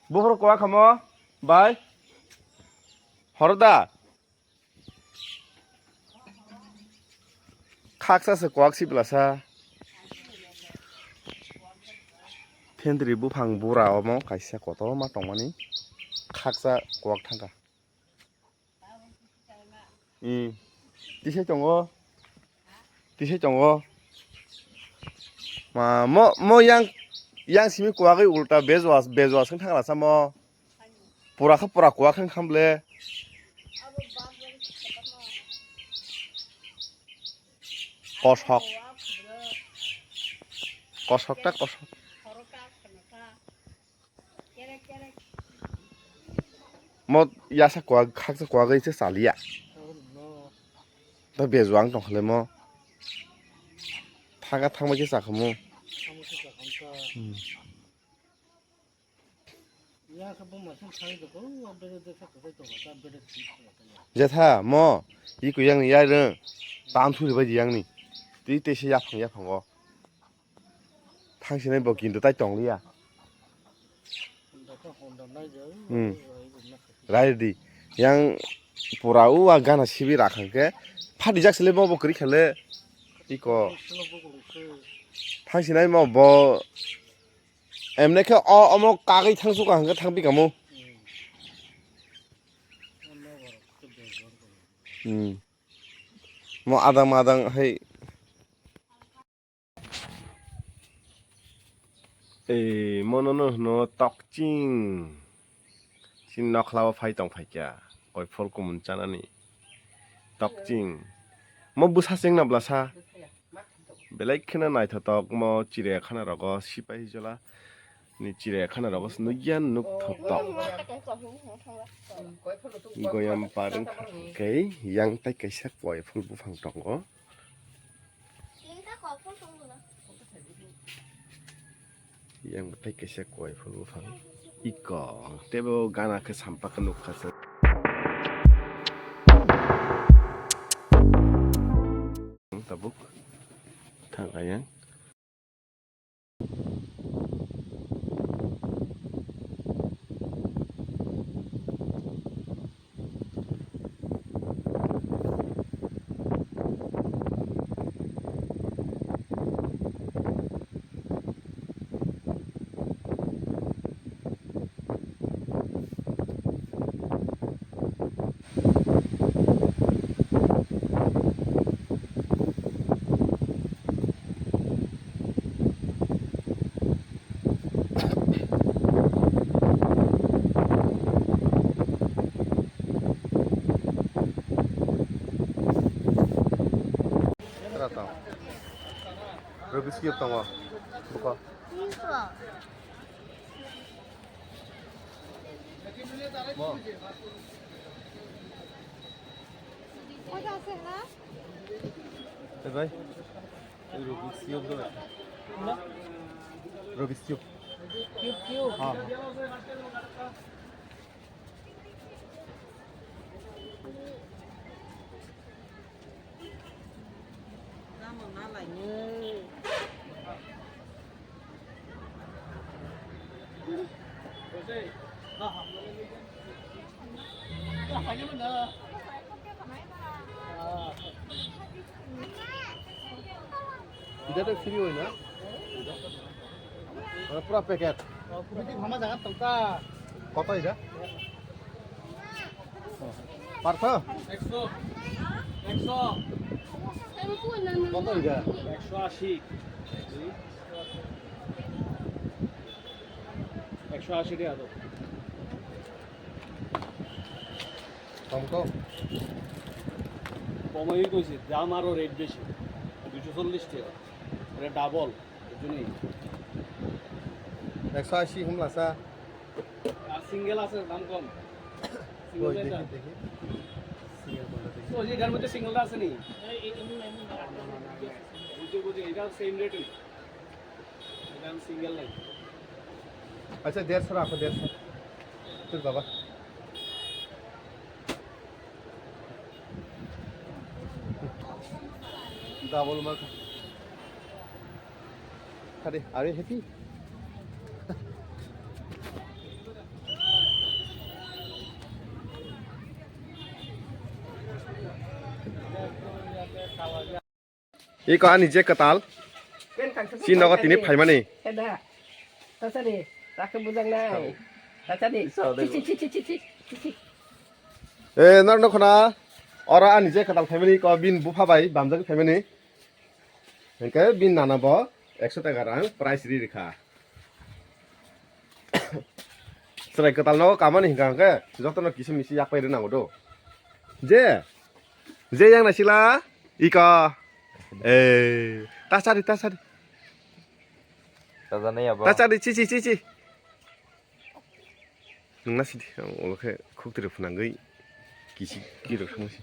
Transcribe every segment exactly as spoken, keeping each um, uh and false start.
Buphuru kwak hamo, bai. Horo da. Khaksa se kwak si blasa. Phendri buphang bura omo kaisa kotorma tongmani. Khaksa kwak thangkha. Hmm. Tisai tongo. Tisai tongo. Ma, mo, mo yang, yang simi kwagwi ulta bejwas, bejwas wng thangla samo. Pura kha pura kwak wng khamle. Kosok. Kosok ta kosok. Mo yasa kwag, khaksa kwagwi se chaliya. Ta bejuang tongkhle mo. Thaga thangma khe chakhamu. Hmm. Jetha mo, i kuyang ni yai rwng. Tam thuri bai di yang ni. Twi tese yaphang yaphang o. Thangsinai bo kinto tai tongliya. Hmm. Rai di. Yang pura u a gana sibi rakhang khe. Phadi jak sile mo bo kwrwi khale. Iko. Thangsinai mo bo. Emne khe o omo kagwi thangsuka hwnkhe thangpi kamo. Hmm. Mo adang madang hai. Ei, mono no hwno tokching. Chini nokhlao phai tong phaikha. Koi phol kumun chanani. Tokching. Mo bwsa chengna blasa. Belai kheno naithotok mo chiriya khana rogo sipai jola. Ni chiriya khana rogo nugya nuk thok tok. Goyam parwng kha kei yang tai kaisa koi phul buphang tongo. Yang tai kaisa koi phul buphang iko tebo gana khe sampa khe nuk kha se. Tabuk thang ayang. Rubik's Cube tongo. Buko. Koi da ase na? Eh, bhai, ei Rubik's Cube do. Rubik's Cube. Cube, cube. Ha. Ida to free hoy na? Ora pura packet. Bidi bhama jaga tongka. Koto ida? Partho? Ekso. Ekso. Koto ida? Ekso ashi. Ekso ashi taka do. Tom kok? Komai koisi, dam aro rate besi. Duiso chollish taka. Ore double. Ekso ashi hwnla sa. Ar single ase, dam kom. Single oi, rate দেখি, আর। দেখি। Single কোনটা দেখি? ওই যে এটার মধ্যে single টা আছে নি? বুঝছি, বুঝছি, এটা same rate ই। এটা আমি single নাই। আচ্ছা, দেড়শো রাখো, দেড়শো। তোর বাবা। Double mark. Are, are you happy? Iko ani je kwtal. Pen kangsa si nogo tini phaimani. Heda. Tasari, takhe bujang nai. Tasari. Chi, chi, chi. E, nor no khona. Oro ani je kwtal phaimani ko bin bupha bai bamjak phaimani. Hingke bin nana bo ekso taka rang price ri rikha. Chwrai kwtal nogo kamani hingka hingke jotono kisi misi yak pai rwnango do. Je, je yang naisila iko. Eh, tasari, tasari. Sajani abo. Tasari, chichi, chichi. Nungna sidi, ang ulo khe khuk tiri phunangwi kisi kiro thangsi.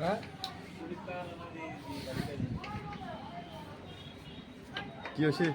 Ha? Ki hoise?